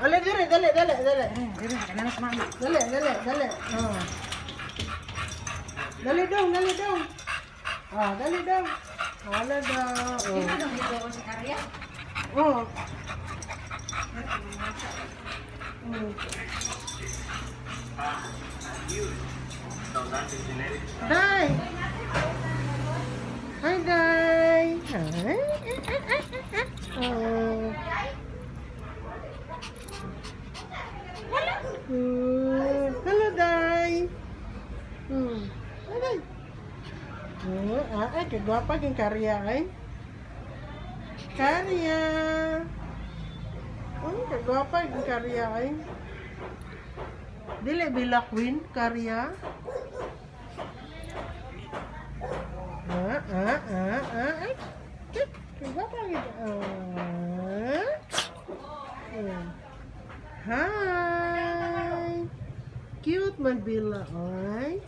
Ale, dire, dali, dali, dali. Dire, kana sa mama. Dali, dali, dali. Oh. Dali dong, dali dong. Ah, dali dong. Hala daw. Oh. Dito dito sa karya. Oh. Hi. Hi, Day. Hi. Oh. Hello, Day. Hi, Day. Oh, ah, ay, kagwapa yung karya, ay. Karya. Oh, kagwapa yung karya, ay. Dili bila queen, karya. Ah, ah, ah, ah, ay. Ay, kagwapa gid. Ah. Hi. Cute man bila, ay.